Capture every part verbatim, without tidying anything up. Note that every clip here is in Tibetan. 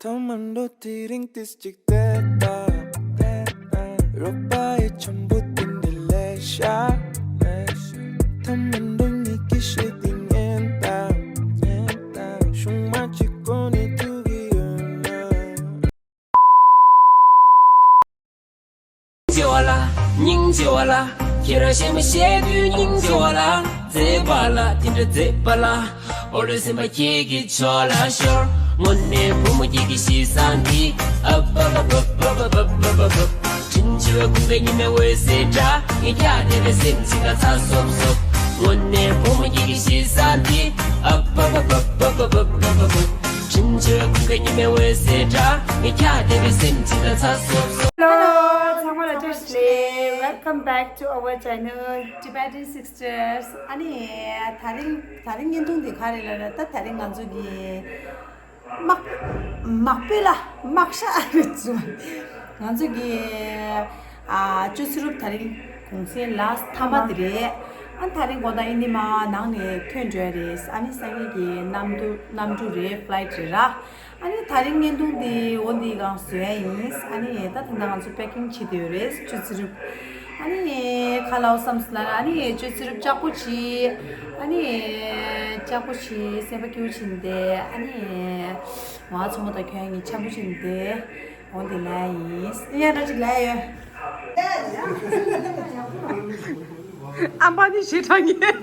ཐོག་མར་འགྲོ་དེ་རིང་ཏིས་གཅིག་བལྟས་དང་། རོགས་པ་ཡི་འཆམ་པོ་དེ་འདྲ་ལས་ཤ། ཐོག་མར་འགྲོ་ཉིད་ཀྱི་ཤེས་དེ་ཉན་དང་། ཤུང་མ་གཅིག་གོ་ནས་ཐུག་གི་ཡོད་ན། སྙིང་རྗེ་བ་ལ། སྙིང་རྗེ་བ་ལ། ཁྱེད་རང་གཞན་མ་བཤད་དུས་སྙིང་རྗེ་བ་ལ། མཛེས་པ་ལ་དེ་འདྲ་མཛེས་པ་ལ། འོ་ལོ་སེམས་པ་ཁྱེད་ཀྱི་ཕྱོགས་ལ་ཤོར། དངོས་གནས་བུ་མོ་ཁྱེད་ཀྱི་གཤིས་བཟང་འདི། ཨ་པ་པ་པ། དྲིན་ཆེ་བའི་ཁུངས་ཀྱི་ཉི་མའི་འོད་ཟེར་འདྲ། ངས་ཁྱེད་བལྟས་པའི་སེམས་ཅིག་ལ་ཚ་སོབ་སོབ། དངོས་གནས་བུ་མོ་ཁྱེད་ཀྱི་གཤིས་བཟང་འདི། ཨ་པ་པ་པ། དྲིན་ཆེ་བའི་ཁུངས་ཀྱི་ཉི་མའི་འོད་ཟེར་འདྲ། ངས་ཁྱེད་བལྟས་པའི་སེམས་ཅིག་ལ་ཚ་སོབ་སོབ། Hello, ཚང་མ་ལ་བཀྲ་ཤིས་བདེ་ལེགས། Welcome back to our channel, Tibetan Sisters. ཨ་ནི་དེ་རིང་དེ་རིང་བརྙན་ཐུང་འདི་ག་རེ་ལབ་ན། ད་དེ་རིང་ང་ཚོ་གི་མག་མག་པེ་ལ་དམག་ཤ་རེད་བཟོ། ང་ཚོ་གི་ཨ་ཅོ་ཚི་རུབ་དེ་རིང་གུང་སེང་ལཱསི་མཐའ་མ་དེ་རེད། ཨ་དེ་རིང་དགོང་དག་ཨིན་དི་མ་ནང་ནས་ཐོན་འགྲོ་ཡ་རེད། ཨ་ནི་སང་ཉིན་གྱི་གནམ་གྲུ་གནམ་གྲུ་རེད། ཕ་ལའི་ཊི་རེད་ར། ཨ་ནི་དེ་རིང་བརྙན་ཐུང་འདི་འོ་འདི་སྒང་བཟོ་ཡ་ཡིན། ཨ་ནི་ད་ད་ལྟ་ང་ཚོ་པེ་ཀིང་བྱེད་བསྡད་ཡོད་རེད། ཅོ་ཚི་རུབ། ཨ་ནི་ཁ་ལའོ་བསམ་སོང་ལ། ཨ་ནི་ཅོ་ཚི་རུབ་ལྕགས་པོ་ཆེ། ཨ་ནི་ལྕགས་པོ་ཆེ་སེམས་པ་སྐྱིད་པོ་བྱེད་འདི། ཨ་ནི་ང་ཚོ་མོ་དང་ཁྱོད་གཉིས་འཆམ་པོ་བྱེད་འདི། འོ་འདི་ལ་ཡིན། ཡ་ར་ཅིག་ལ་ཡོད། ཨམ་པ་ནི་ཞེ་དྲག་ངེས།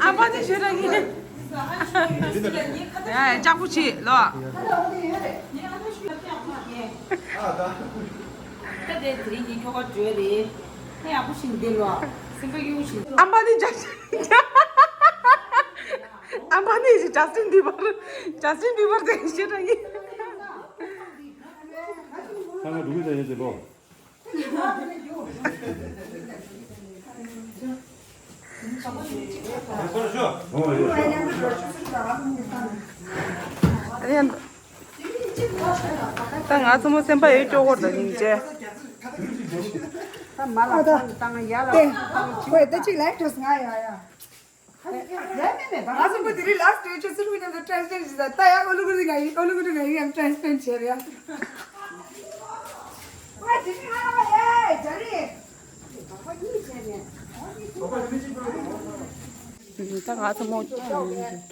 ཨ་ཕ་ནི་ཞེ་དྲག་ཡིན། ཡ་ལྕགས་པོ་ཆེ་ལོ། ཨ་ཕ་ནི་ཇ་ཨ་ཕ་ནི་ཇ་སི་ཊིན་བི་བར། ཇ་སི་ཊིན་བི་བར་དེ་ཞེ་དྲག་ཡིན། ད་ང་འགྲོ་གི་ད་ཡིན་ཟེར་ལོ། ད་ང་ཚོ་མོ་སེམས་པ་ཡོད་ཅོག་གོར་ད་ཡིན་ཅེ། ད་མ་ལ་ད་ཡ་ལ་ཁོས་ད་ཅིག་ལེགས་ཐོས་ང་ཡ་ཡ། ང་ཚོ་མོ་དེ་རིང་ལཱསི་ཊི་ཅོ་ཚི་རུབ་མཉམ་དུ་ཊེན་སི་པེན་བྱེད་ས། ད་ཡང་ཨོ་ལུ་གུ་རི་ང་ཡིན། ཨོ་ལུ་གུ་རི་ང་ཡིན་ཡང་ཊེན་སི་པེན་བྱེད་རེད་ཡ། ཨ་དེ་རིང་ང་ལ་བ་ཡ་ཇ་རི། ད་ང་ཚོ་མོ་ཁྱོ་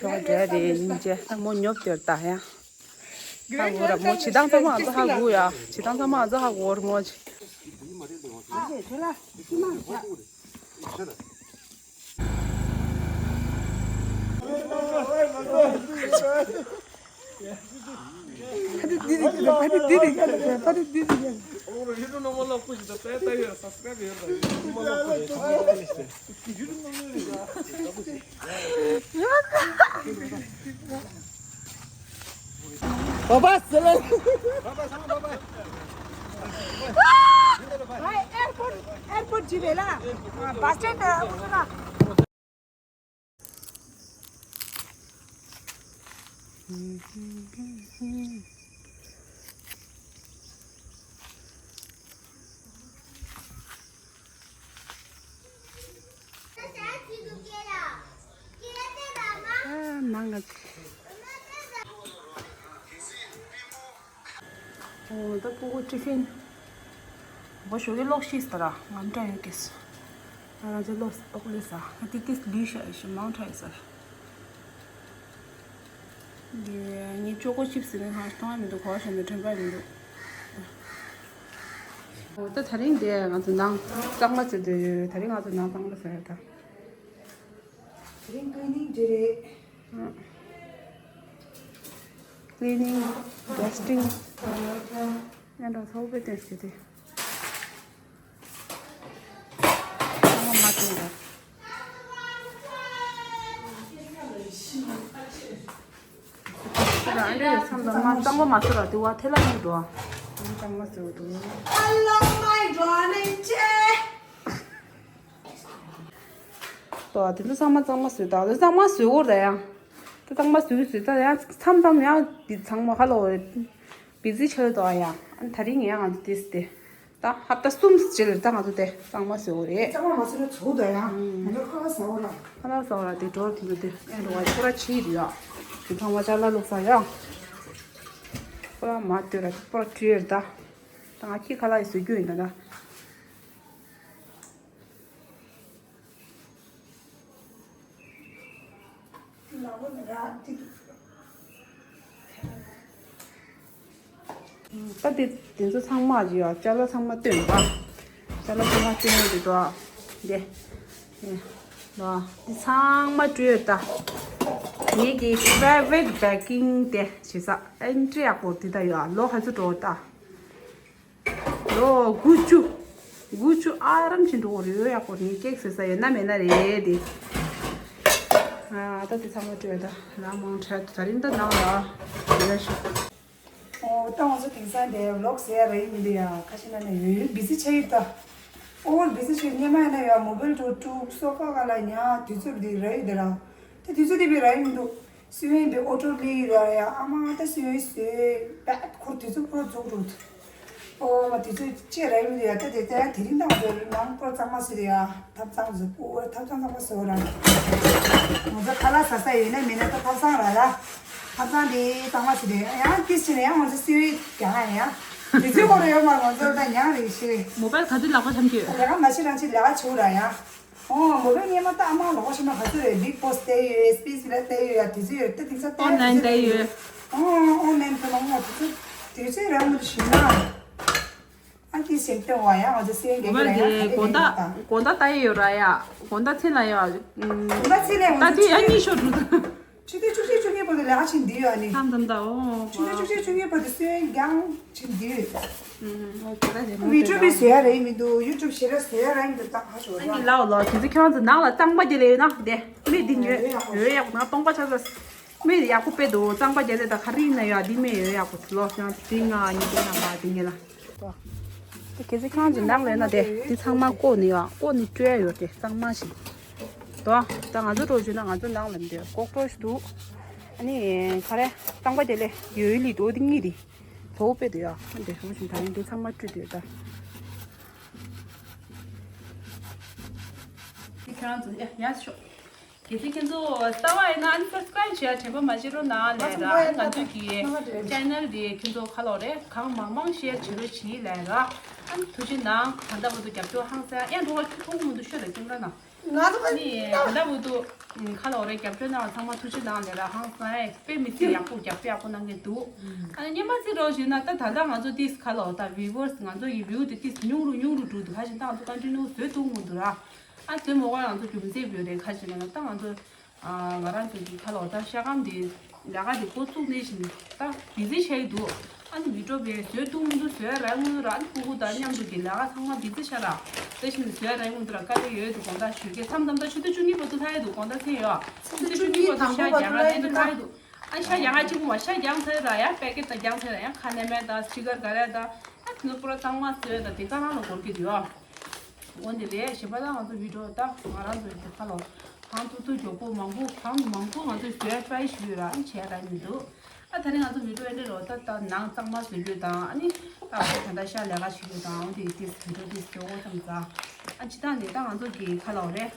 འདྲ་རེད་ཡིན་ཅེ། ད་མོ་ཉོབ་དེར་ད་ཡ། ད་མོ་ར་མོ་བྱེད་སྟངས་ཚང་མ་ང་ཚོ་ཧ་གོ་ཡ། བྱེད་སྟངས་ཚང་མ་ང་ཚོ་ཧ་གོ་ར་མོ་ཆེ། ནང་ང་། ཨོ་ད་ཕྲུ་གུ་ཊི་ཕིན། འོ་ཞོགས་ཀས་ལོག་ཤེས་ཟེར་ར། ང་འདྲ་ཡོད་ཀྱིས། ང་རང་ཚོ་ལོག་ལོག་ལས་ས། ང་ཏིག་ཏིག་ལུས་ཤ་ཡོད་ཤི་མང་ཁྲ་ཡོད་ཟེར། ངས་ཅོ་ཀོ་ཅིབ་སི་ནི་ཧང་གཏོང་ཡ་མི་འདུག་གོ་བ་ཤ་མི་དྲན་པ་མི་འདུག་ཨོ་ད་དེ་རིང་དེ་ང་ཚོ་ནང་གཙང་མ་བཟོས་དེ་ཡོད། དེ་རིང་ང་ཚོ་ནང་གཙང་མ་བཟོས་ཡོད་ད། དེ་རིང་ཀི་ལི་ནིང་ཌེ་རེད། ཀི་ལི་ནིང་ཌ་སི་ཊིང་། ཡང་འདྲ་ཚ་བོ་དཔེ་བསྟན་ཟེར་ཏེ། ཚང་མ་མ་བསྟན་འདྲ། ཁྱེད་རང་ཨ་འདྲ་ཡོད་མཚམས་དང་མ་གཙང་པོ་མ་བཟོ་ར་དེ་བ་ཐལ་ལ་མི་འགྲོ་ཨ། གཙང་མ་བཟོ་འདུག་ཏོ་དེ་ཚོ་ཚང་མ་གཙང་མ་བཟོས་དང་། དེ་གཙང་མ་བཟོས་འོར་ད་ཡང་། དེ་གཙང་མ་བཟོས་བཟོས་ད་ཡང་མཚམས་མཚམས་ཡང་འདི་ཚང་མ་ཧ་ལོ་བི་ཛི་ཆགས་དོ་ཡང་། ཨ་ནི་དེ་རིང་ཡང་ང་ཚོ་ཏིས་ཏེ་ ད་ཧབ་ཏ་གསུམ་རྗེས་ལ་ད་ང་ཚོ་དེ་གཙང་མ་བཟོ་དགོས་རེད། གཙང་མ་མ་བཟོས་ན་ཚོགས་ད་ཡང་ང་ཚོ་ཁ་ལག་ཟ་འོ་ར། ཁ་ལག་ཟ་འོ་ར་དེ་འགྲོ་དེ་ཚོ་དེ་ཨེ་འགྲོ་བ་ཁོ་ར་ཕྱིས་རེད་ཡ། དེ་ཚང་མ་ཅ་ལག་བླུགས་ས་ཡ། ཁོ་ར་མ་ལྟོས་ར་ཁོ་ར་བྲིས་རེད་ད། ད་ང་ཁྱི་ཁ་ལག་ཡི་བཟོ་རྒྱུ་ཡིན་ད་ད། ད་དེ་དེ་ཚོ་ཚང་མ་ཅི་ཡོད་ཅ་ལག་ཚང་མ་བཏོན་པ། ཅ་ལག་ཚང་མ་བཏོན་ཡོད་དེ་དོ། དེ། ལ། འདི་ཚང་མ་བྲིས་ཡོད་ད། ངེད་ཀྱི་private baking དེ་བྱེད་ས་entry ཡག་པོ་དེ་ད་ཡོད་ལོ་ཧ་ཚོ་འགྲོ་ད། ལོ་དགུ་བཅུ། དགུ་བཅུ་ཨ་རམ་ཕྱིན་འགྲོ་གི་རེད་ཡག་པོ་ངའི་ཀེག་བཟོས་ས་ཡོད་ན་མེད་ན་རེད་དེ། ཨ་ད་དེ་ཚང་མ་སྤྲོད་ད་ལ་མང་ཁྲ་ད་རིང་ད་ནང་ལ་ཡོད་ཤོག་ཨོ་ད་ང་ཚོ་དེང་སང་དེ་ལོག་ཟེར་ཡ་རེད་མི་འདུག་ཡ། ཁ་ཤས་ན་ནས་ཡོད་བི་སི་ཆ་ཡི་ད། ཨོ་བི་སི་ཆ་སྙེ་མ་ཡ་ན་ཡ་མོ་བེལ་ཏུ་ཀྲུག་སོ་ཕ་ག་ལ་ཉ་དུས་ཚོད་འདི་རེད་དེ་ར། དེ་དུས་ཚོད་དེ་བི་རེད་མི་འདུག་སུ་ཡིན་པའི་ཨོ་ཊོ་ལི་ར་ཡ་ཨ་མ་ད་སུ་ཡིན་སུ་ཡིན་པད་ཁོར་དུས་ཚོད་ཁོར་རྫོགས་འགྲོ། ཨོ་མ་དུས་ཚོད་ཅེ་ར་ཡིན་ཡ་ད་དེ་ད་དེ་རིང་དང་དེ་ནང་ཁོར་གཙང་མ་སུ་རེད་ཡ་ཐབ་ཚང་བཟོ་ཨོ་ཐབ་ཚང་གཙང་མ་བཟོ་ར། ང་ཚོ་ཁ་ལག་ཟ་ས་ཡོད་ན་མེད་ན་ད་ཐབ་ཚང་ར་ལ། ཐབ་ཚང་དེ་གཙང་མ་སུ་རེད་ཡང་ཏིས་ཆེ་ན་ཡང་ང་ཚོ་སུ་ཡིན་ཀྱང་ཡ། དུས་ཚོད་ཁོར་ཡོད་མ་ང་ཚོ་ད་ཉང་རེ་ཤི་རེ། མོ་བལ་ག་དུས་ལག་པ་འཆང་གི་ཡོད། ལས་ཀ་མ་བྱེད་རང་བྱེད་ལས་ཀ་བྱེད་ར་ཡ། ཨོ་མོ་བལ་ཉེ་མ་ད་ཨ་མ་ལོག་ཤི་མ་ག་ཚོད་རེད། བིག་པོ་སི་བལྟས་ཡོད། སི་པི་སི་བལ་བལྟས་ཡོད་ཡ། དེ་ཚོ་ཡོད་ད་དེང་སང་ཨོན་ལན་བལྟས་ཡོད། ཨོ་ཨོན་ལན་ད་ལོག་མ་དེ་ཚོ་དེ་ཚོ་རང་མི་ཤི་ན། ཨ་ཀི་སེམས་ཏེ་བ་ཡ་ང་ཚོ་སེམས་མོ་བལ་གི་དགོང་དག་དགོང་དག་ལྟ་ཡི་ཡོད་ར་ཡ། དགོང་དག་ཚེ་ལ་ཡ། དགོང་དག་ཚེ་ལ་ང་ད་ཚོ་དེ་ཡ་གཉིད་ཤོར་འགྲོ་ད། ཆུ་ཚོད་བཅུ་གཅིག་བཅུ་གཉིས་བར་དུ་ལས་ཀ་བྱེད་འདི་ཡོད་ནི། ཐམ་ཐམ་ད་ཨོ། ཆུ་ཚོད་བཅུ་གཅིག་བཅུ་གཉིས་བར་དུ་སོན་རྐྱང་བྱེད་འདི་ཡོད། ཨོ་དེ་ད་དེ་མོ་ཡུ་ཊུབ་བཟོ་ཡ་རེད་མི་འདུག་ཡུ་ཊུབ་ཞེ་དྲག་བཟོ་ཡ་རེད་མི་འདུག་ད་ཧ་ཞོ་ཨ་ནི་ཡ། ལའོ་ལའོ་དེ་ཚོ་ཁྱོད་ཚོ་ནང་ལ་གཙང་པ་རྒྱལ་ལ་ཡོད་ན་དེ་མི་འདི་ཉོས་ཡོད་ཡག་ན་སྟོང་པ་ཆ་ཚ། མི་ཡག་པོ་དཔེ་འདུག་གཙང་པ་རྒྱལ་ལ་ད་ག་རེ་ཡིན་ན་ཡོད་འདི་མི་ཡོད་ཡག་པོ་ལོ་ཡང་དེ་ང་ཉི་དེ་ན་མ་དེ་ཉེ་ལ། དེ་གལ་སྲིད་ཁྱེད་རང་ཚོ་ནང་ལོགས་ན་དེ་འདི་ཚང་མ་བཀོག་ནི་ཡོད། བཀོག་ནི་སྤྲོད་ཡོད་དེ་གཙང་མ་ཞིག་དོ། ད་ང་ཚོ་འགྲོ་བཅུག་ན་ང་ཚོ་ནང་ལ་འདི་བཀོག་གྲོགས་ཤིག་འདུག་ཨ་ནི་ག་རེ་གཙང་པ་དེ་ལས་ཡོད་ལི་དོ་འདི་གཉིས་དེ་དོ་དཔེ་དེ་ཡོད། ཨ་འདི་ཧུམ་ཞིག་ད་རིང་འདི་ཚང་མ་སྤྲོད་དེ་ད། འདི་ཁྱེད་རང་ཚོ་ཡ་ཡ་ཤོག་གལ་སྲིད་ཁྱེད་ཚོ་ལྟ་བ་ཡིན་ན་ཨན་སབ་སི་ཀ་རེབ་བྱེད་ཡ་དྲན་པ་མ་བརྗེད་རོགས་གནང་ལས་ར། ཨན་ང་ཚོའི་གི་ཅེ་ནལ་འདི་ཁྱེད་ཚོ་ཁ་ལོ་རེ་གང་མང་མང་ཤེར་བྱེད་རོགས་བྱེད་ལས་ར། ཨན་ཐུགས་རྗེ་གནང་། ད་ལྟ་བར་དུ་རྒྱབ་སྐྱོར་ཧང་སང་ཡང་འགྲོ་བ་ཁྱུ་ཐོག་མུ་འདུ་ཤོད་ལ་ཁྱུ་ལ་ན། ང་ཚོ་ནི་ད་ལྟ་བར་དུ་ཁ་ལོ་རེ་རྒྱབ་སྐྱོར་གནང་བ་ཚང་མ་ཐུགས་རྗེ་གནང་ལས་ར། ཧང་སང་ཨེ་དཔེ་མི་སྲིད་ཡག་པོ་རྒྱབ་སྐྱོར་ཡག་པོ་གནང་གི་འདུག་ཨན་སྙན་པ་སྲིད་རོགས་བྱེད་ན་ད་ད་ལྟ་ང་ཚོ་ཏིས་ཁ་ལོ་ད་བིའུ་ཝར་སི་ང་ཚོ་ཡི་བིའུ་དེ་ཏིས་ཉུང་རུ་ཉུང་རུ་འགྲོ་འདུག་ཧ་ཅང་ད་ང་ཚོ་ཀོན་ཊི་ནིའུ་བཟོས་ཐུབ་མི་འདུག་ར། ཨ་དེ་མོ་ག་ང་ཚོ་རྒྱུ་མཚན་བོད་རེད་ཁ་ཅིག་ལ་ད་ང་ཚོ་ཨ་ང་རང་ཚོ་གི་ཁ་ལོ་ད་ཤ་སྐམ་དེ་ལས་ཀ་དེ་འགོ་བཙུགས་ནས་བཞིན་ད་བི་ཛི་ཆགས་ཀྱི་འདུག་ཨ་ནི་བི་ཌིའོ་བེ་བཟོས་འདུག་མི་འདུག་བཟོས་རག་མི་འདུག་ར། ཨ་ནི་ཕྲུ་གུ་དང་མཉམ་དུ་གི་ལས་ཀ་ཚང་མ་བི་ཛི་ཆགས་ར། དེ་བཞིན་བཟོས་རག་མི་འདུག་ར། དཀའ་ལས་ཡོད་འདུག་དགོངས་དག་ཞུ་གི་མཚམས་མཚམས་ད་ཆུ་ཚོད་བཅུ་གཉིས་བར་དུ་ལྷག་ཡི་འདུག་དགོངས་དག་ཚེ་ཡོད། ཆུ་ཚོད་བཅུ་གཉིས་བར་དུ་ཤ་རྒྱག་ང་དེ་འདྲ་ལྷག་ཡི་འདུག་ཨ་ཤ་རྒྱག་ང་གཅིག་པུ་མ་ཤ་རྒྱག་ཚར་ར་ཡ་པེ་ཀེ་ཊི་ད་རྒྱག་ཚར་ར་ཡ་ཁ་ནས་མེད་ད་ཅི་གར་ག་རེ་ད། ཨ་དེ་ནི་པུ་ར་གཙང་མ་བཟོས་ད་དེ་ག་རང་ལ་འགོར་གི་འདུག་ཡ། འོ་འདི་ལས་གཞན་པ་ད་ང་ཚོ་བི་ཌིའོ་ད་ང་རང་ཚོ་ཡི་ཁ་ལོ་གང་ཐུབ་ཐུབ་མགྱོགས་པོ་མང་པོ་གང་མང་པོ་ང་ཚོས་བཟོས་ཊ་རའི་ཞུས་ར་བྱས་ར་མི་འདུག་ཨ་ད་རེས་ང་ཚོ་བི་ཌིའོ་ཨེ་འདྲ་རོ་ད་ད་ནང་གཙང་མ་བཟོས་རྒྱུ་དང་ཨ་ནི་ད་ད་ད་ཤ་ལས་ཀ་བྱེད་རྒྱུ་དང་འོ་འདི་ཏིས་བི་ཌིའོ་ཏིས་བཟོ་འོ་ཙམ་ཙ་ཨ་ཅི་ད་ནི་ད་ང་ཚོ་གི་ཁ་ལོ་རེད།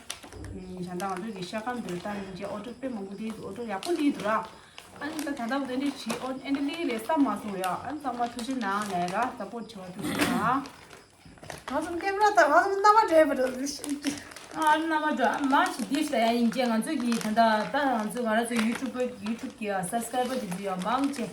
ཞང་ད་ང་ཚོ་གི་ཤ་སྐམ་འདི་ད་ཡིན་ཅེ་ཨོ་ཌར་དཔེ་མང་པོ་ལི་འདུག་ཨོ་ཌར་ཡག་པོ་ལི་འདུག་ར། ཨ་ནི་ད་ད་ད་བོ་དེ་འདྲས་བྱེད་ཨོ་ཨེ་འདྲ་ལི་རེད་བསམ་མ་སོང་ཡ། ཨ་ནི་ཚང་མ་ཐུགས་རྗེ་གནང་ལས་ར་སབ་པོར་བྱེད་པ་ཐུགས་རྗེ་གནང་། ང་ཚོ་ཀེམ་ར་དང་ང་ཚོ་རྣམ་པ་འདྲེས་པ་རེད། ཨ་རྣམ་པ་འདྲ་ཨ་མ་ཞིག་འདི་ཞིག་ཡ་ཡིན་ཅེ་ང་ཚོ་གི་ད་ད་ད་ང་ཚོ་ང་ར་ཚོ་ཡུ་ཊུབ་ཡུ་ཊུབ་གི་སབ་སི་ཀ་རའི་བར་དེ་ཚོ་ཡ་མང་ཅེ་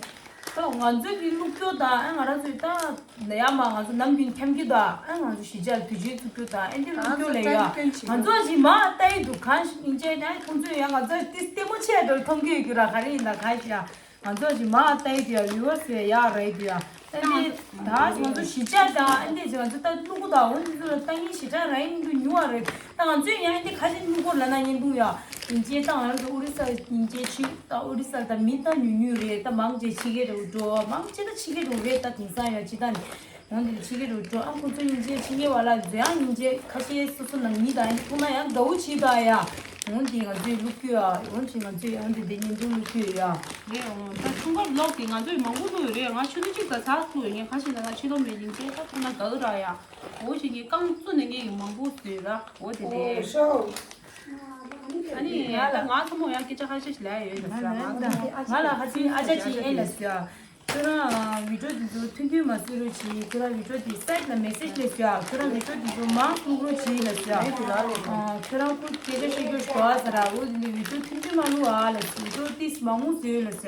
ད་ང་ཚོ་གི་ལུགས་སྐྱོ་ད་ཨ་ང་ར་ཚོ་ད། ལ་ཡ་མ་ང་ཚོ་ནམ་རྒྱུན་འཁྱམ་གྱི་ད་ཨ་ང་ཚོ་གཞིས་ཆགས་དུས་ཆེན་ཚུགས་རྒྱུ་ད་ཨེ་འདི་ལུགས་སྐྱོ་ལ་ཡ་ང་ཚོ་གཞི་མ་ལྟ་ཡི་འདུག་གང་ཞིག་ཡིན་ཅེ་ན་ཁོང་ཚོས་ཡ་ང་ཚོ་ཏི་ལྟད་མོ་ཆེ་འགྲོ་མཐོང་གི་ཡོད་རྒྱུ་ར་ག་རེ་ཡིན་ད་གང་ཞིག་ཡ་ང་ཚོ་གཞི་མ་ལྟ་ཡི་དུ་ཡ་ཡུ་ཨེ་སི་ཡ་ར་ཡི་དུ་ཡ་ཨེ་འདི་ད་ང་ཚོ་གཞིས་ཆགས་ད་ཨེ་འདི་ང་ཚོ་ལྟ་ལུག་གུ་ད་འོ་འདི་ཚོ་ལ་ལྟ་ཡིན་ཞེ་དྲག་ར་ཡིན་འདུག་ཉུང་བ་རེད། ད་ང་ཚོས་ཡང་ཨེ་འདི་ཁ་ཤས་ལུག་གུ་ལ་ན་ཉན་འདུག་ཡ་ཡིན་ཅེ་ད་ང་རང་ཚོ་ཨོ་རི་ས་ཡིན་ཅེ་ཆི་ད་ཨོ་རི་ས་ད་མི་ད་ཉུང་ཉུང་རེད། ད་མང་ཆེ་ཕྱི་རྒྱལ་རུ་འགྲོ་མང་ཆེ་ད་ཕྱི་རྒྱལ་རུ་རེད། ད་དེང་སང་ཡ་ཅི་ད་ནི། འོན་ཏེ་ཕྱི་རྒྱལ་རུ་འགྲོ་ཨ་ཁོ་ཚོ་སྙིང་རྗེ་ཕྱི་རྒྱལ་བ་ལ་འཛོལ་ཡང་སྙིང་རྗེ་ཁ་ཤས་སོ་སོ་ནང་མི་དང་ཡང་ཁོ་ན་ཡང་དགའ་བོ་བྱེད་དང་ཡ། འོང་དེ་ང་ཚོས་བླུག་རྒྱུ་ཡ། འོང་ཅིག་ང་ཚོས་ཡང་དེ་དེ་ཉིན་དུ་བླུག་རྒྱུ་ཡ། རེད། འོང་ད་ཆུང་ཀར་ལོག་གི་ང་ཚོས་མང་པོ་བླུག་ཡོད་རེད། ང་ཆུ་ཚོད་གཅིག་དང་ཚ་བླུག་ཡོད། ངས་ཁ་ཤས་ན་ང་ཕྱི་ལོགས་མེད་ཡིན་ཅེས་ད་ཁོ་ན་དགའ་གི་ར་ཡ། འོ་ཞིག་གི་རྐང་བཙུགས་ནས་ངས་ཡིན་མང་པོ་བཟོས་ར། འོ་དེ་དེ། ཨོ་ཤོ། ཨ་ནི་ད་ང་ཚོ་མོ་ཡང་སྐད་ཆ་ཁ་ཤས་ཤིག་ལབ་ཡོད་ལ་ཟེར། ང་ང་ལ་ཧ་ཅང་ཨ་ཅག་ཅིག་ཨེ་ལ་ཟེར། ཁྱོད་རང་བི་ཌིའོ་འདི་ཚོ་ཐུང་ཐུང་མ་བཟོས་རོགས་གྱིས། ཁྱོད་རང་བི་ཌིའོ་འདི་སའིཌ་ལ་མེ་སེཇ་སླེབས་ཤག་ཁྱོད་རང་བི་ཌིའོ་འདི་ཚོ་མང་བླུག་རོགས་གྱིས་ལབ་ཤག་ཁྱོད་རང་ཁུ་སྐད་ཆ་བཤད་རྒྱུ་ཞོག་ཟེར་ར། འོ་འདི་བི་ཌིའོ་ཐུང་ཐུང་མ་བླུག་ཨ་ལབ་ཤག་བི་ཌིའོ་ཏིས་མང་པོ་བཟོས་ལབ་ཤག་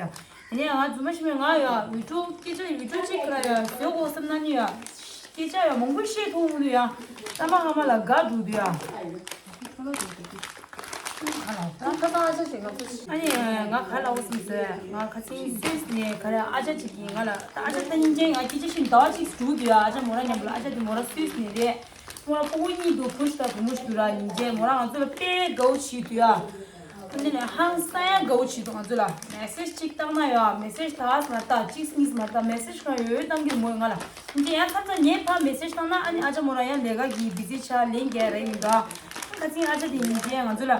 ཡིན་ནའི་ང་རྫུན་མ་ཤི་མེད་ང་ཡ་བི་ཌིའོ་སྐད་ཆ་བི་ཌིའོ་གཅིག་ཁྱོད་རང་ཡ་བཟོ་དགོས་བསམ་ན་ནི་ཡ་སྐད་ཆ་ཡ་མང་པོ་བཤད་ཐུབ་འདུག་ཡ། ད་མ་ཧ་མ་ལ་དགའ་འགྲོ་འདུག་ཡ། ད་ཁ་སང་ཨ་ཅག་ཞིག་ང་ཚོ། ཨ་ནི་ང་ག་ལ་འོ་སེམས་ཟེར། ང་ཁ་སང་སུད་སི་ནས་ག་རེ་ཨ་ཅག་ཅིག་གིས་ང་ལ་ད་ཨ་ཅག་ད་སྙིང་རྗེ་ང་སྐད་ཆ་ཤིན་ཏུ་ཅིག་འགྲོ་འདུག་ཡ། ཨ་ཅག་མོ་ར་མཉམ་པོ་ལ། ཨ་ཅག་དེ་མོ་ར་སུད་སི་ནས་རེད། མོ་ར་ཕྲུ་གུ་གཉིས་འདུག་བུ་ཞིག་དང་བུ་མོ་ཞིག་འདུག་ར། སྙིང་རྗེ་མོ་ར་ང་ཚོ་ལ་དཔེ་དགའ་བོ་བྱེད་འདུག་ཡ། ཨ་ནི་ནས་ཧང་སང་ཡ་དགའ་བོ་བྱེད་འདུག་ང་ཚོ་ལ། མེ་སེཇ་གཅིག་བཏང་ན་ཡ་མེ་སེཇ་དག་མ་བཏང་གཅིག་གཉིས་མ་བཏང་མེ་སེཇ་གང་ཡོད་བཏང་གི་མོ་ཡ་ང་ལ། སྙིང་རྗེ་ཡ་མཚམས་མཚམས་ངའི་ཕར་མེ་སེཇ་བཏང་ན་ཨ་ནི་ཨ་ཅག་མོ་ར་ཡང་ལས་ཀ་གི་བི་ཟི་ཆགས་ལན་རྒྱག་རེད་ཡིན་ད། ཁ་སང་ཨ་ཅག་དེ་སྙིང་རྗེ་ང་ཚོ་ལ།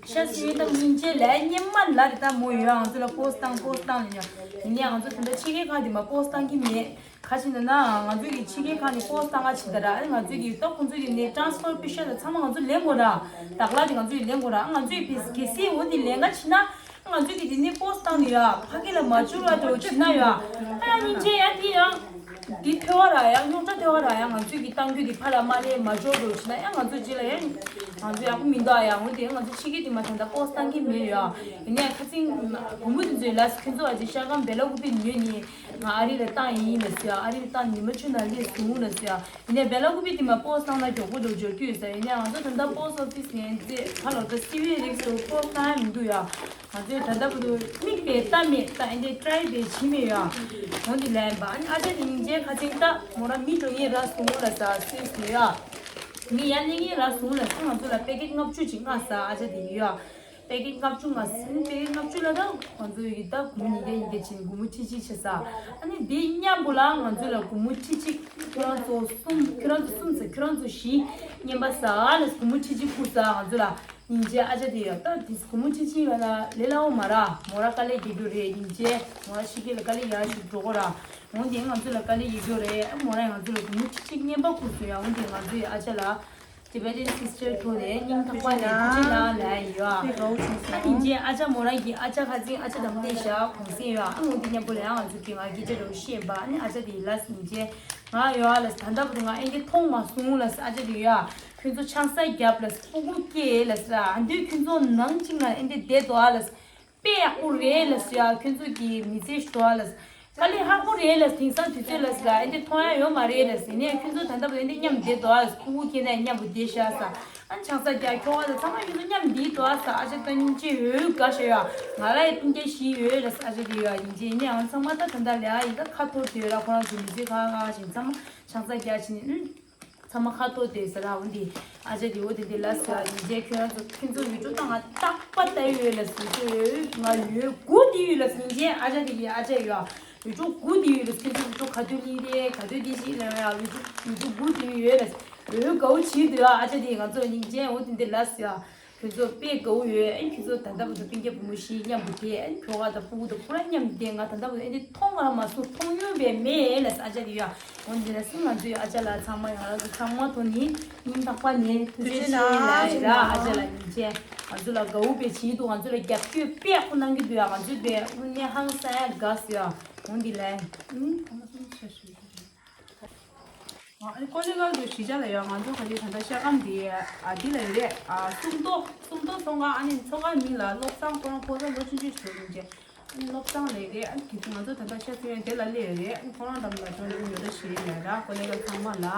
ཤ་སི་ཡོད་དམ་སྙིང་རྗེ་ལས་སྙེ་མ་ལ་རེ་ད་མོ་ཡོད་ང་ཚོ་ལ་པོ་སི་ཊི་བཏང་པོ་སི་ཊི་བཏང་ལ་ཉོ། ཡིན་ནའི་ང་ཚོ་དེ་འདྲ་ཕྱི་རྒྱལ་ཁག་དེ་མ་པོ་སི་ཊི་བཏང་གི་མེད། ག་ཅི་ན་ན་ང་ཚོ་གི་ཕྱི་རྒྱལ་ཁག་ནས་པོ་སི་ཊི་བཏང་ག་ཕྱིན་ད་ར། ཨ་ནི་ང་ཚོ་གི་ད་ཁོང་ཚོ་གི་ནས་ཊ་རན་སི་ཕར་པི་ཤ་དང་ཚང་མ་ང་ཚོ་ལེན་དགོས་ར། དག་ལ་དེ་ང་ཚོ་གི་ལེན་དགོས་ར། ཨ་ང་ཚོ་གི་ཕི་སི་གལ་སྲིད་འོ་དེ་ལེན་ག་ཕྱིན་ན། ང་ཚོས་ཀྱི་དེ་ནི་པོ་སི་ཊི་བཏང་ནས་ཡ་ཕ་གི་ལ་མ་འབྱོར་བ་འདྲ་བོ་བྱེད་ན་ཡ། ཨ་ཡ་སྙིང་རྗེ་ཡ་དེ་ཡང་། འདི་ཐོལ་བ་ར་ཡ་རྙོག་དྲ་ཐོལ་བ་ར་ཡ། ང་ཚོས་ཀྱི་གཏང་རྒྱུ་དེ་ཕ་ལ་མ་ལས་མ་འབྱོར་འདྲ་བོ་བྱེད་ན་ཡ་ང་ཚོ་རྗེས་ལ་ཡ། ང་ཚོ་ཡག་པོ་མི་འདུག་ཨ་ཡ། འོན་ཏེ་ང་ཚོ་ཕྱི་རྒྱལ་དེ་མ་ཐང་ད་པོ་སི་ཊི་བཏང་གི་མེད་ཡ། ཡིན་ནའི་ཁ་ཚིག་བུ་མོ་དེ་ཚོའི་ལ་ཁྱོད་ཚོ་ཨ་ཅེ་ཤ་ཀམ་བེ་ལ་ཀུ་པི་ཉོས་ནི་ང་ཨ་རི་ལ་བཏང་ཡིན་ལ་ཟེར་ཡ། ཨ་རི་ལ་བཏང་ཉི་མ་བཅུ་ནང་སླེབས་སོང་ལ་ཟེར་ཡ། ཡིན་ནའི་བེ་ལ་ཀུ་པི་དེ་མ་པོ་སི་ཊི་བཏང་ན་མགྱོགས་པོ་འགྲོ་འབྱོར་རྒྱུ་ཡོད་ས། ཡིན་ནའི་ང་ཚོ་ད་ལྟ་པོ་སི་ཊི་ཨོ་ཕི་སི་ནས་འདི་ཕ་ལོ་ད་སི་ཝི་རིགས་སུ་པོ་སི་ཊི་བཏང་ཡ་མི་འདུག་ཡ། ང་ཚོས་ད་ལྟ་བར་དུ་མིག་དཔེ་ལྟ་མེད་ད་ཨེ་འདྲའི་ཊི་རའི་དཔེ་བྱེད་མེད་ཡ། འོན་ཏེ་ལན་པ་ཨ་ནི་ཨ་ཅག་དེ་སྙིང་རྗེ་ཁ་ཚིག་ད་མོ་ར་མི་འགྲོ་ངེས་ར་སོང་ལ་ཟ་སུས་ཟེར་ཡ། མི་ཡ་ནི་ངེས་ར་སོང་ལ་ཟ། ང་ཚོ་ལ་པེ་ཀེཊ་ལྔ་བཅུ་ཅིག་མངགས་ཟ་ཨ་ཅག་དེ་ཡོད་ཡ། པེ་ཀེཊ་ལྔ་བཅུ་མངགས་ཟ། པེ་ཀེཊ་ལྔ་བཅུ་ལ་ད་ང་ཚོ་ཡི་ད་སྒོར་མོ་ཉིས་བརྒྱ་ཉིས་བརྒྱ་བྱིན་སྒོར་མོ་ཁྲི་གཅིག་བྱས་ཟ། ཨ་ནི་དེ་མཉམ་པོ་ལ་ང་ཚོ་ལ་སྒོར་མོ་ཁྲི་གཅིག་ཁྱོད་རང་ཚོ་གསུམ་ཁྱོད་རང་ཚོ་གསུམ་ཟ་ཁྱོད་རང་ཚོ་བཞི་རྔན་པ་ཟ་ལ་སྒོར་མོ་ཁྲི་གཅིག་བསྐུར་ཟ་ང་ཚོ་ལ། སྙིང་རྗེ་ཨ་ཅག་དེ་ཡོད་ད་དེ་སྒོར་མོ་ཁྲི་གཅིག་ལ་ལས་སླ་བོ་མ་ར། མོ་ར་དཀའ་ལས་རྒྱག་རྒྱུ་རེད། སྙིང་རྗེ་མོ་ར་ཕྱི་རྒྱལ་ལ་དཀའ་ལས་རྒྱག་ཞིག་འགྲོ་གོ་ར། འོན་ཏེ་ང་ཚོ་ལ་དཀའ་ལས་རྒྱག་རྒྱུ་རེད། ཨ་མོ་ར་ང་ཚོ་ལ་སྒོར་མོ་ཁྲི་གཅིག་རྔན་པ་བསྐུར་སོང་ཡ། འོན་ཏེ་ང་ཚོའི་ཨ་ཅག་ལ་ཊི་བེ་ཊན་སིས་ཊར་ཐོག་ནས་སྙིང་ཐག་པ་ནས་ཐུགས་རྗེ་གནང་ལབ་ཡ་ཡོད་ཨ། ཨ་སྙིང་རྗེ་ཨ་ཅག་མོ་ར་གི་ཨ་ཅག་ཁ་ཚིག་ཨ་ཅག་དམ་བདེ་ཞག་གོང་སེང་ཡོད་ཨ། འོན་ཏེ་མཉམ་པོ་ལ་ཡང་ང་ཚོ་གི་ང་སྐད་ཆ་འདྲ་བོ་བཤད་པ་ཨ་ནི་ཨ་ཅག་དེ་ཡི་ལ་སྙིང་རྗེ་ང་ཡོད་ཨ་ལ་ད་ལྟ་བར་དུ་ང་ཨེ་འདྲ་མཐོང་མ་སོང་ལ་ཨ་ཅག་དེ་ཡོད་ཨ། ཁྱོད་ཚོ་ཆང་ས་རྒྱབ་ལ་སྤུ་གུ་སྐྱེས་ལ་ཟེར་ཨ། འདུས་ཁྱོད་ཚོ་ནང་གཅིག་ན་ཨེ་འདྲ་བསྡད་འདུག་ཨ་ལ། དཔེ་ཡག་པོ་རེད་ལ་ཟེར་ཡ། ཁྱོད་ཚོ་གི་མི་ཚེ་ཞུ་བ་ལ་དཀའ་ལས་ཁག་པོ་རེད་ལ། དེང་སང་དུས་ཚོད་ལ་ཟེར་ཨེ་འདྲ་མཐོང་ཡ་ཡོད་མ་རེད་ལ་ཟེར་ནས། ཁྱོད་ཚོ་ད་ལྟ་བུ་ཨེ་འདྲ་མཉམ་བསྡད་འདུག་ཨ། སྤུ་གུ་སྐྱེས་ནས་མཉམ་པོ་བསྡད་ཤག་ཟེར། ཨ་ཆང་ས་རྒྱག་ཁྱོ་ག་ལ་ཚང་མ་ཁྱོད་ཚོ་མཉམ་བསྡད་འདུག་ཨ་ཟེར། ཨ་ཅག་ད་སྙིང་རྗེ་འོ་དགའ་ཤ་ཡ། ང་ལ་ཡ་སྤུན་ཀྱག་བཞི་ཡོད་ལ་ཟེར། ཨ་ཅག་དེ་ཡ་སྙིང་རྗེ་ཡིན་ནའང་ཚང་མ་ད་ད་ལྟ་ལ་ཡ་ཡིན་ད་ཁ་འཐོར་དུས་ལ་ཁོ་རང་ཚོ་མི་ཚེ་ཁག་ཁག་བཞིན་ཚང་མ་ཆང་ས་རྒྱག་ཕྱིན་ཨུ། ཚང་མ་ཁ་ཐོར་དེ་ཟེར་ལ་འོ་འདི་ཨ་ཅག་དེ་འོ་དེ་དེ་ལ་ཟེར་ཡིན་རྗེས་ཁྱོད་རང་ཚོ་ཁྱོད་ཚོ་བི་ཌིའོ་ད་ང་རྟག་པ་ལྟ་ཡི་ཡོད་ལ་ཟེར་ཁྱོད་ང་ཡོད་སྒུག་དེ་ཡོད་ལ་ཟེར་ཡིན་རྗེས་ཨ་ཅག་དེ་གི་ཨ་ཅག་ཡོད་བི་ཌིའོ་སྒུག་དེ་ཡོད་ལ་ཁྱོད་ཚོ་བི་ཌིའོ་ག་དུས་ལེན་རེད་ག་དུས་དེ་ཞིག་ལེན་ཡ་བི་ཌིའོ་བི་ཌིའོ་སྒུག་དེ་ཡོད་ལ་ཡོད་དགའ་བོ་བྱེད་འདུག་ཨ་ཅག་དེ་ང་ཚོ་ཡིན་རྗེས་འོ་དེ་འདི་ལ་ཟེར་ཡ། ཁྱོད་ཚོ་དཔེ་དགའ་བོ་ཡོད། ཨ་ཁྱོད་ཚོ་ད་ལྟ་བར་དུ་སྤུན་ཀྱག་བུ་མོ་བཞི་མཉམ་པོ་བསྡད། ཨ་ཁྱོ་ག་དང་སྤུ་གུ་དང་ཁོ་རང་མཉམ་བསྡད། ང་ད་ལྟ་བར་དུ་ཨེ་འདྲ་མཐོང་ང་མ་སོང་། མཐོང་མྱོང་བས་མེད་ལ་ཨ་ཅག་དེ་ཡོད། འོན་ཏེ་ན་སྲིང་ང་ཚོའི་ཨ་ཅག་ལ་ཚང་མ་ཡང་ལ་ཚང་མ་ཐོག་ནས་སྙིང་ཐག་པ་ནས་ཐུགས་རྗེ་ཆེ་ལ་ཡི་ར། ཨ་ཅག་ལ་སྙིང་རྗེ། ང་ཚོ་ལ་དགའ་བོ་དཔེ་བྱེད་འདུག་ང་ཚོ་ལ་རྒྱབ་སྐྱོར་དཔེ་ཡག་པོ་གནང་གི་འདུག་ཡ། ང་ཚོའི་དཔེ་དངོས་གནས་ཧང་སང་ཡ་དགའ་སོ་ཡ། འོན་ཏེ་ལ་ཨ་ནི་ཁོ་ལེ་ག་ལ་གཞིས་ཆགས་ལ་ཡོད། ང་ཚོ་ག་ལེ་ད་ལྟ་ཤ་སྐམ་དེ་ཨ་འདི་ལ་ཡོད་རེད། ཨ་སུམ་མདོ་སུམ་མདོ་ཚོང་ཁང་། ཨ་ནི་ཚོང་ཁང་མིང་ལ་བློ་བཟང་། ཁོ་རང་ཕོ་གསར་ལོ་ཆུང་ཆུང་ཞིག་འདུག་ཅེས། ཨ་ནི་བློ་བཟང་ལས་རེད། ཨ་ནི་དེ་ཚོ་ང་ཚོ་ད་ལྟ་ཤ་སྐམ་དེ་ལ་སླེབས་ཡོད་རེད། ཨ་ནི་ཁོ་རང་འགྲམ་ལ་འགྲོ་འགྲོ་ཡོད་རེད་ཞེས་ལབ་ར། ཁོ་ལེ་ག་ཚང་མ་ལ་ཨ་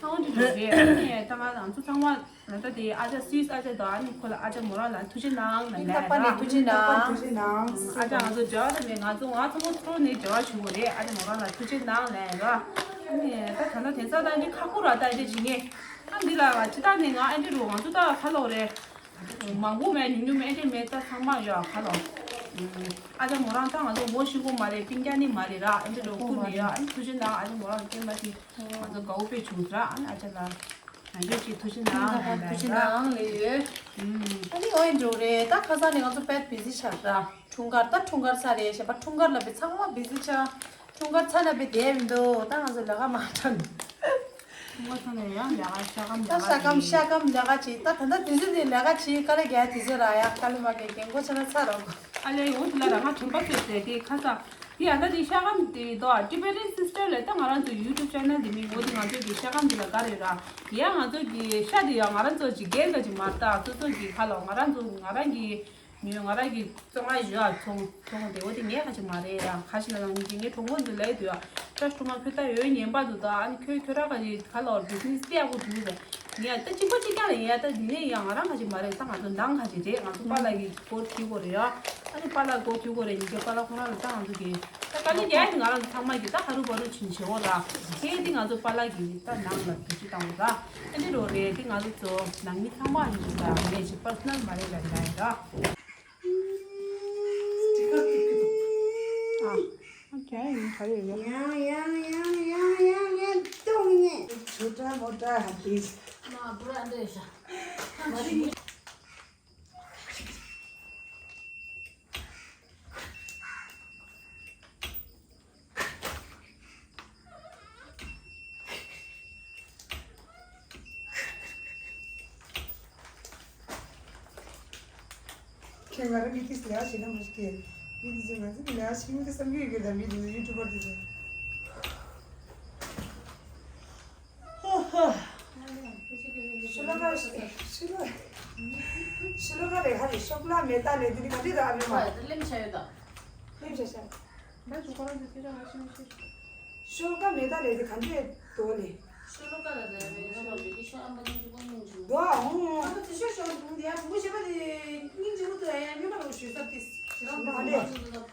འོན་ཏེ་འགྲོ་རེད། ཨ་ནི་ད་ང་ང་ཚོ་ཚང་མ་ད་ལྟ་དེ་ཨ་ཅག་སུད་སི་ཨ་ཅག་དང་ཨ་ནི་ཁོ་ལ་ཨ་ཅག་མོ་རང་ལ་ཐུགས་རྗེ་གནང་ལབ་ལ། ཨ་ཅག་ང་ཚོ་འབྲེལ་བ་དེ་མེད། ང་ཚོ་ང་ཚོ་མོ་ཚོ་ནས་འབྲེལ་བ་བྱུང་བ་རེད། ཨ་ཅག་མོ་རང་ལ་ཐུགས་རྗེ་གནང་ལབ་ལ། ཨ་ནི་ད་ད་ལྟ་དེང་སང་ད་འདི་ཁ་ཁུ་ར་ད་འདི་བྱེད་ངེས། ཨ་འདི་ལ་ཅི་ད་ནི་ང་ཨ་འདི་རུ་ང་ཚོ་ད་ཁ་ལོ་རེད། མང་པོ་མེད་ཉུང་ཉུང་མེད་འདི་མེད་ད་ཚང་མ་ཡོད་ཁ་ལོ། ཨ་ཅག་མོ་རང་ད་ང་ཚོ་མོ་ཤི་གོ་མ་རེད། སྤུན་ཀྱག་ནི་མ་རེད་ར། ཨ་འདི་རུ་ཁུ་ནི་ཡོད། ཨ་ནི་ཐུགས་རྗེ་གནང་། ཨ་ཅག་མོ་རང་སྐྱེས་མ་ཤི་ང་ཚོ་དགའ་བོ་དཔེ་བྱུང་ར། ཨ་ནི་ཨ་ཅག་ལ། ཡོད་ཅིག་ཐུགས་རྗེ་གནང་། ཐུགས་རྗེ་གནང་ལེ་ཡོད། ཨ་ནི་འོ་ཡིན་འགྲོ་རེད། ད་ཁ་སང་ནས་ང་ཚོ་དཔེ་བི་ཟི་ཆགས་ར། འཁྲུངས་སྐར་ད་འཁྲུངས་སྐར་ཚར་རེད་ཞེས་པ། འཁྲུངས་སྐར་ལ་བི་ཚང་མ་བི་ཟི་ཆགས། འཁྲུངས་སྐར་ཚར་ན་བི་བསྡད་མི་འདུག་ད་ང་ཚོ་ལས་ཀ་མ་འཁྲབ། འཁྲུངས་སྐར་ཚར་ན་ཡང་ལས་ཀ་ཤ་སྐམ་ད་ལས་ཀ་ཤ་སྐམ་བྱེད། ཤ་སྐམ་ལས་ཀ་བྱེད། ད་ད་ལྟ་དུས་ཚོད་འདི་ལས་ཀ་བྱེད། དཀའ་ལས་རྒྱག་དུས་ཚོད་ར་ཡ། དཀའ་ལས་མ་རྒྱག་རྒན་གོག་བྱས་ན་ཚར་རོགས། ཨ་ལས་འོ་དེ་ལ་ར་ང་དྲན་པ་གསོས་ཏེ་དེ་ཁ་སང་། དེ་ཡང་ད་དེ་ཤ་སྐམ་དེ་དོ། Tibetan Sister ལས་ད་ང་རང་ཚོ་YouTube channel དེ་མིང་འོ་དེ་ང་ཚོ་གི་ཤ་སྐམ་དེ་ལ་དགའ་རེད་ར། དེ་ཡང་ང་ཚོ་གི་ཤ་དེ་ཡང་ང་རང་ཚོ་གི་རྒན་ག་ཅིག་མ་ད་སོ་སོ་གི་ཁ་ལོ་ང་རང་ཚོ་ང་རང་གི་མི་ང་རང་གི་བཙོང་ང་ཞུ་ཨ་ཚོང་ཚོང་དེ་འོ་དེ་ངས་ག་ཅིག་མ་རེད་ར། ཁ་ཤས་ལ་ང་གི་ངའི་གྲོགས་པོ་འདི་ལས་དུ་ཡ་ཁ་ཤས་ཁ་ཕུ་ད་ཡོད་ཉན་པ་འདུག་ད་ཨ་ནི་ཁྱོད་ཁྱོད་རང་ག་ཅིག་ཁ་ལོ་business དེ་ཡག་པོ་འདུག་ཟེར། ངས་ད་གཅིག་པ་གཅིག་རྐྱང་ལ་ཡིན་ཡ། ད་འདི་ནས་ཡང་ང་རང་ག་ཅིག་མ་རེད། ད་ང་ཚོ་ནང་ག་ཅིག་རེད། ང་ཚོ་པཱ་ལགས་ཀྱི་སྐོར་ཐུག་གོ་རེད་ཡ། ཨ་ནི་པཱ་ལགས་སྐོར་ཐུག་གོ་རེད། ཉིན་རྒྱབ་པཱ་ལགས་ཁོ་རང་ལ་ད་ང་ཚོ་གི་ད་དཀའ་ལས་རྒྱག་ཡ་དེ་ང་རང་ཚོ་ཚང་མ་གི་ད་ཧ་རུ་བ་རུ་ཕྱིན་བྱེད་འོ་ར། དེ་དེ་ང་ཚོ་པཱ་ལགས་ཀྱི་ད་ནང་ལ་བེད་སྤྱོད་བཏང་བ་ར། ཨ་ནི་རོ་རེད། དེ་ང་ཚོ་ཚོ་ནང་མི་ཚང་མ་ཡིན་འདུག་ད་ངས་ཅིག་personal མ་རེད་ལ་ཡིན་ད་ཡིན་ར། ཨ་ཨ་ཁྱེད་ཡིན་ག་རེ་ཡོད། ཡང་ཡང་ཡང་ཡང་ཡང་ཡང་གཏོང་ཉེ། ཆོ་འདྲ་མོ་འདྲ་ཧ་དེ། མ་བུ་ར་འདྲ་ཤ། མ་རེད། ཁྱེད་ང་རང་མི་དེས་ལས་བྱེད་ན་མ་ཤེས་ཀི། མི་དེ་ཚོ་ང་ཚོ་ལས་བྱེད་མི་དེ་བསམ་གྱི་ཡོད་ཀི། ད་མི་དེ་ཚོ་ཡུ་ཊུབ་པར་དེ་ཚོ། ཧ་ཧ། ཤི་ལོ་ཀ་ཤི་ལོ་ཤི་ལོ་ཀ་རེ་ཧ་རེ་ཤོག་ལ་མེ་ཏ་ལེ་དེ་ནི་ག་འདྲ་ད་ཨ་མེ་མ། ལེམ་ཆ་ཡོད་ད། ལེམ་ཆ་ཤ། ད་ཚོ་ཁོ་རང་ཚོ་ཁྱེད་ཅག་ང་ཤི་མི་ཤི། ཤོ་ལོ་ཀ་མེ་ཏ་ལེ་དེ་ག་འདྲས་འདུག་ལེ། ཤོ་ལོ་ཀ་ལ་རེ་རེ་ཤོ་ལོ་ཀ་ཤོ་ཨམ་པ་སྙིང་རྗེ་པོ་སྙིང་རྗེ་པོ། འདུག་ཨ་ཧུང་། ཨམ་པ་དེ་ཤོ་ཤོ་འདུག་དེ་ཡ་བུ་ཞེ་པ་དེ་སྙིང་རྗེ་པོ་འདུག་ཡ། ཡ་སྨྱོན་པ་རུ་ཞུ་ས་དེ་ཞེ་རང་འདུག་ཨ་ལེ། མ་འདུག་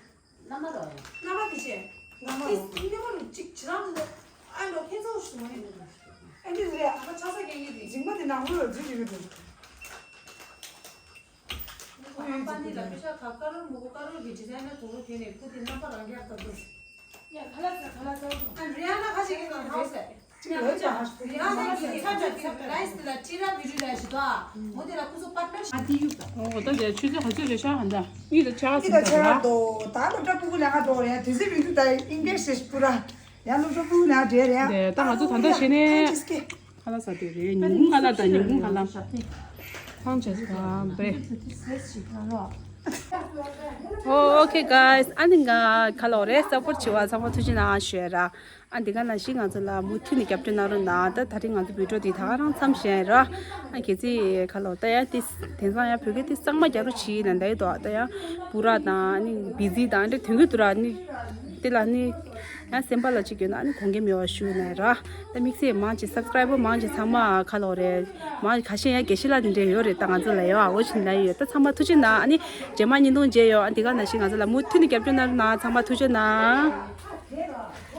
མནའ་མ་རོ་ཡ། མནའ་མ་དེ་བྱས། མནའ་མ་དེ་རོ། སྙིང་རྗེ་པོ་རུ་གཅིག་ཞེ་རང་འདུག་ཨ་ལོ་ཁྱེད་ཚོ་ཞུ་མ་ཡིན་འདུག་ཨ་འདི་རེད། ཨ་ཕ་ཆགས་ས་རྒྱག་གི་རེད། རྫུན་མ་དེ་ནང་ལོ་རྫུན་རེད་འདུག་ཨ་ཕ་ནི་ལ་པེ་ཤ་ཁ་ཀ་རོར་མོ་གོ་ཀ་རོར་གི་ཌི་ཛའིན་ན་དོ་རུ་དེ་ནས་ཁུ་དེ་རྣམ་པ་རང་རྒྱག་ད་དུ། ཡ་ཁ་ལག་ཟ་ཁ་ལག་ཟ། ཨ་རི་ཡ་ན་ཁ་ཤས་ཀྱི་ནང་རེད་ཟེར། ཅིག་ལོས་ཀྱང་ཧ་རི་ཡ་ན་གི་ཁ་ཅག་ཅིག་ར་ཡི་སི་དེ་ལ་ཁྲི་ར་བི་རུ་ལ་ཞི་དོ། མོ་དེ་ལ་ཁུ་ཚོ་པར་པར་ཞི། ཨ་དེ་ཡུག་ད། ཨོ་ད་དེ་ཆུ་ཚོད་ག་ཚོད་རེད་ཤག་ཧ་འདྲ། གཉིས་དང་ཕྱེད་ཀ་ཟིན་ད་ར། ད་ལོ་ཏྲ་ཕྲུ་གུ་ལ་ཁ་འགྲོ་རེད། དུས་ཚོད་མི་འདུག་ད་ཨིན་གེ་ཞི་པུ་ར། ཡང་ལོ་ཏྲ་ཕྲུ་གུ་ལ་འདྲེ་རེད། དེ་ད་ང་ཚོ་ད་ལྟ་བྱས་ནས། ཁ་ལག་ཟ་དེ་རེད། ཉིན་གུང་ཁ་ལག་དང་ཉིན་གུང་ཁ་ལག་ཐང་ཆད་སོང་བས། ཨོ་ཨོ་ཁེ་གྷའི་སི། ཨ་ནི་ང་ཁ་ལོ་རེ་སབ་པོར་ཊི་བྱེད་པ་ཚང་མ་ཐུགས་རྗེ་གནང་ཞུ་ཡ་ར། ཨ་འདི་ག་ནང་བཞིན་ང་ཚོ་ལ་མུ་མཐུད་ནས་རྒྱབ་སྐྱོར་གནང་རོགས་གནང་། ད་ད་རིང་ང་ཚོ་བི་ཌི་ཡོ་འདི་ད་ག་རང་མཚམས་བཞག་ཡ་ར། ཨ་གལ་སྲིད་ཁ་ལོ་ད་ཡ་དེ་དེང་སང་ཡ་བོད་སྐད་དེ་གཙང་མ་རྒྱག་རོགས་བྱེད་ན་འདའི་དོ། ད་ཡ་བུ་ར་དང་ཨ་ནི་བི་ཟི་དང་ཨ་འདྲ་དོན་གྱི་དུ་ར་ཨ་ནི་དེ་ལ་ནི། ཡང་སེམས་པ་ལ་གཅིག་ཡོད་ན་ཨ་ནི་དགོངས་འགལ་མེད་པ་ཞུ་ནས་ར། ད་དམིགས་བསལ་མང་ཆེ་སབ་སི་ཀ་རའི་བར་མང་ཆེ་ཚང་མ་ཁ་ལོ་རེད། མང་ཁ་ཤས་ཡང་དགེ་བཤེས་ལགས་དེ་འདྲས་ཡོད་རེད། ད་ང་ཚོ་ལ་ཡོད་ཨ། འོ་ཆེན་ལ་ཡོད། ད་ཚང་མ་ཐུགས་རྗེ་གནང་། ཨ་ནི་རྗེས་མ་བརྙན་ཐུང་མཇལ་ཡོང་། ཨ་འདི་ག་ནང་བཞིན་ང་ཚོ་ལ་མུ་མཐུད་ནས་རྒྱབ་སྐྱོར་གནང་རོགས་གནང་། ཚང་མ་ཐུགས་རྗེ་གནང་།